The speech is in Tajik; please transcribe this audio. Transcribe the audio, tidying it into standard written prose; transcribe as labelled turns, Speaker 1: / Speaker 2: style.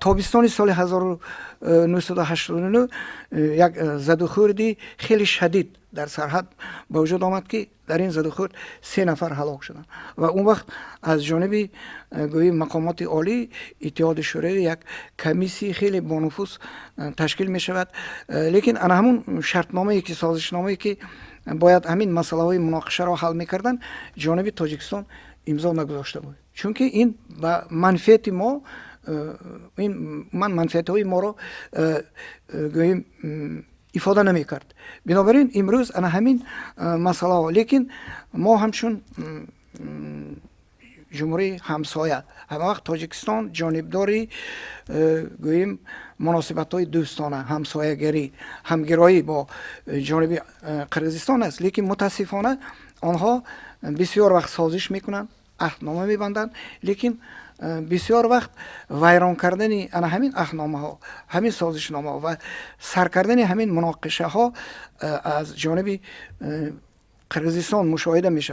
Speaker 1: Тобистони соли 1989 як задухӯрди хеле шадид дар сарҳад ба вуҷуд омад, ки дар ин задухӯрд се нафар ҳалок шуданд ва он вақт аз ҷониби, гӯем, мақомоти олии Иттиҳоди Шӯравӣ як комиссияи хеле бонуфуз ташкил мешавад. Лекин ана ҳамун шартномае ки, созишномае ки бояд ҳамин масъалаҳои муноқишаро ҳал мекарданд, ҷониби Тоҷикистон имзо нагузошта буд, чунки ин ба манфиати мо, ин ман манфиатҳои моро, гӯем, ифода намекард. Бинобар ин имрӯз ана ҳамин масъалаҳо. Лекин мо ҳамчун ҷумҳурии ҳамсоя ҳама вақт Тоҷикистон ҷонибдори, гӯем, муносибатҳои дӯстона, ҳамсоягарӣ, ҳамгироӣ бо ҷониби Қирғизистон аст. Лекин мутаассифона онҳо бисёр вақт созиш мекунанд, аҳднома мебанданд, лекин бисёр вақт вайрон кардани ана ҳамин аҳдномаҳо, ҳамин созишномаҳо ва сар кардани ҳамин муноқишаҳо аз ҷониби Қирғизистон мушоҳида мешавад.